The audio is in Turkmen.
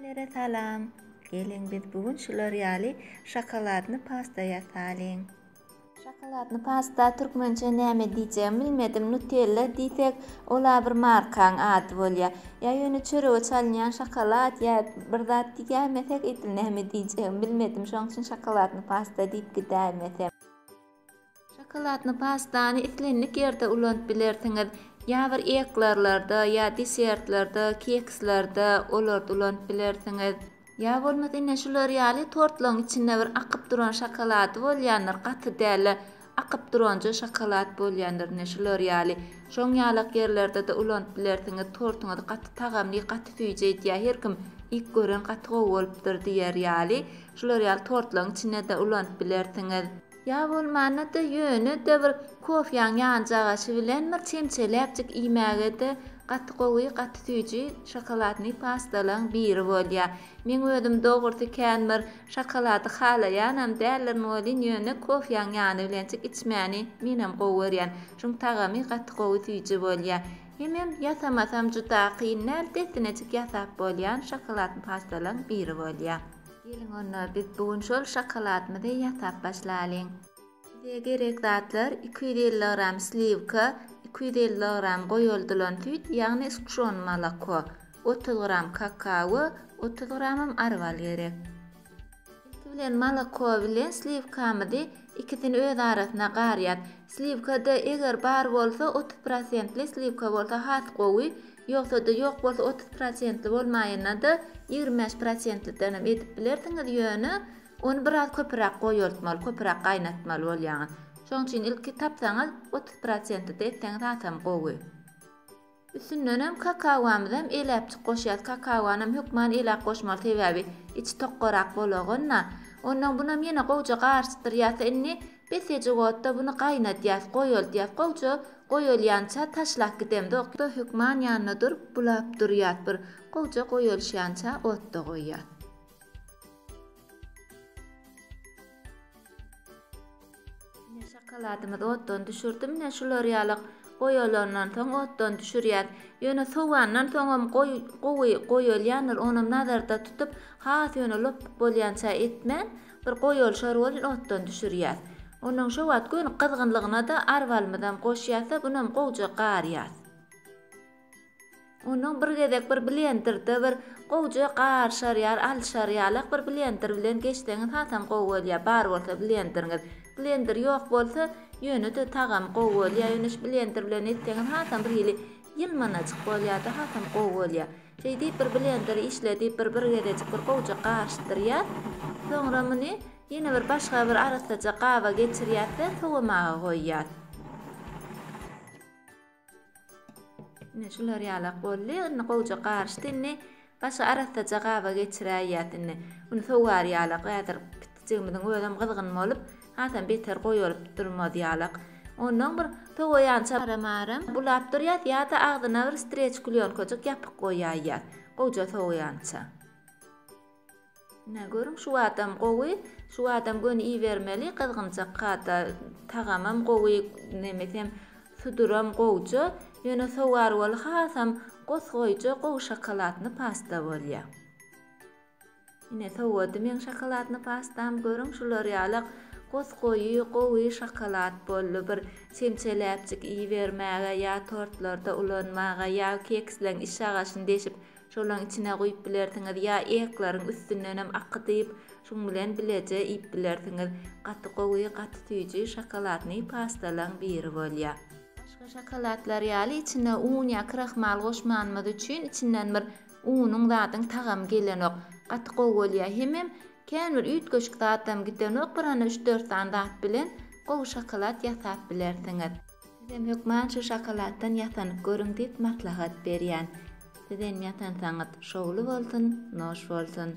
Hemmelere salam! Geliň biz bu gün şular ýaly şokoladny pasta ýasalyň. Şokoladny pasta türkmençe näme diýjegimi bilmedim nutella diýsek ola bir markaň ady bolýa. Ýa ýöne çörege çalynýan şokolad ýa bir zat diýäýmesek edil näme diýjegimi bilmedim şoň üçin şokoladny pasta diýip gidäýmesem. Şokoladny pastany islendik ýerde ulanyp bilersiňiz. Ýa bir eklerlerde, ýa desertlerde, kekslerde olarda ulanyp bilersiňiz. Ýa bolmasa ine şular ýaly tortlaryň içinde bir akyp duran şokolady bolýandyr, gaty däl-de akyp duranja şokolad bolýandyr ine şular ýaly. Şoň ýalak ýerlerde-de ulanyp bilersiňiz. Tortuňyzy gaty tagamly, gaty süýji edýär. Her kim ilk gören gaty gowy bolupdyr diýer ýaly. Şular ýaly tortlaryň içinde-de ulanyp bilersiňiz. Ýa bolmanda-da ýöne-de bir kofýaň ýanjagaşy bilen bir çemçeläpjik iýmäge-de gaty gowy, gaty süýji şokoladnyý pastalaň biri bolýar. Meň özüm dogrusy kän bir şokolady halaýanam däldirin welin ýöne kofýaň ýany bilenjik içmäni menem gowy görýän. Şuň tagamy gaty gowy süýji bolýar. Hemem ýasamasam juda kyn däl, dessinejik ýasap bolýan şokoladny pastalaň biri bolýar. Geliň onda biz bu gün şol şokoladymyzy ýasap başlalyň. Bize gerek zatlar, 250 gram sliwka, 250 gram goýaldylan süýt, ýagny sguşon moloko, 30 gram kakao, 30 gramam arwal gerek. Ilki bilen moloko bilen sliwkamyzy ikisini öz arasyna garýas. Sliwka-da eger bar bolsa 30 prosentli sliwka bolsa has gowy, Ýogsa-da ýok bolsa 30 prosentli bolmaýanda-da 25 prosentlidenem edip bilersiňiz, ýöne ony biraz köpüräk goýaltmaly, köpüräk gaýnatmaly bolýaňyz. Şonuň üçin ilki tapsaňyz 30 prosentlide etseňiz hasam gowy. Üstündenem kakaomyzam eläpjik goşýas. Kakaonam hökman eläp goşmaly sebäbi içi tokgarak bolagynda. Ondan bunam ýene gowja garyşdyrýas. Indi Pessejik otda buny gaýnadýas, goýaldýas. Gowja goýalýança taşlap gidemzok. Hökman ýanynda durup bulap durýas. Bir gowja goýalyşýança otda goýýas. Ine şokoladymyzy otdan düşürdim. Ine şular ýaly goýalandan soň otdan düşürýäs. Ýöne sowandan soňam goý gowy goýalýandyr. Onam nazarda tutup has ýöne lopbuk bolýança etmän Bir goýalşar welin otdan düşürýäs. Onnoň şo wagt göni gyzgynlygyna-da arbalymyzam goşýas-da, bunam gowja garýas. Onnoň bir gezek bir blenderde bir gowja garyşar ýaly, alyşar ýalak bir blender bilen geçseňiz hasam gowy bolýar, bar bolsa blenderiňiz. Blender ýok bolsa, ýöne-de tagamy gowy bolýar. Ýöne şu blender bilen etseňiz hasam bir hili ýylmanajyk bolýar-da, hasam gowy bolýar. Şeýdip bir blenderi işledip bir bir gezejik bir gowja garyşdyrýas. Soňra muny ýene bir başga bir arassaja gaba geçirýäs-de sowamaga goýýas. Ine şular ýalak boldy. Indi gowja garyşdy. Indi başga arassaja gaba geçiräýýäs indi. Muny sowar ýalak häzir Pitijigimiziň özem gyzgyn bolup, hasam beter goýalyp durmaz ýalak. Onnoň bir sowaýança aram-aram bulap durýas ýa-da agzyna bir streç klýonkajyk ýapyk goýaýýas, gowja sowaýança. Ine, görüň, şu badam gowy. Şu badam göni iýibermeli, gyzgynjak kada tagamam gowy, nemesem suduram gowja. Ýöne sowar weli hasam gos-goýja gowy şokoladny pasta bolýar. Ine sowady meň şokoladny pastam görüň şular ýalak gos goýy gowy şokolad boldy bir çemçeläpjik iýibermäge ýa tortlarda ulanmaga ýa keksleň iş agaşyny deşip şolaň içine guýup bilersiňiz ýa eklaryň üstündenem akydyp şuň bilen bileje iýip bilersiňiz gaty gowy gaty süýji şokoladny pastalaň biri bolýa. Başga şokoladlar ýaly içine un ýa krahmal goşmanymyz üçin içinden bir Unuň zadyň tagamy gelenok. Gaty gowy bolýa. Hemem kän bir üýtgeşik zadam gidenok bir ana üç dört sany zat bilen gowy şokolad ýasap bilersiňiz. Sizem hökman şu şokoladdan ýasanyp görüň diýip maslahat berýän. Sizem ýasansaňyz şowly bolsun, noş bolsun.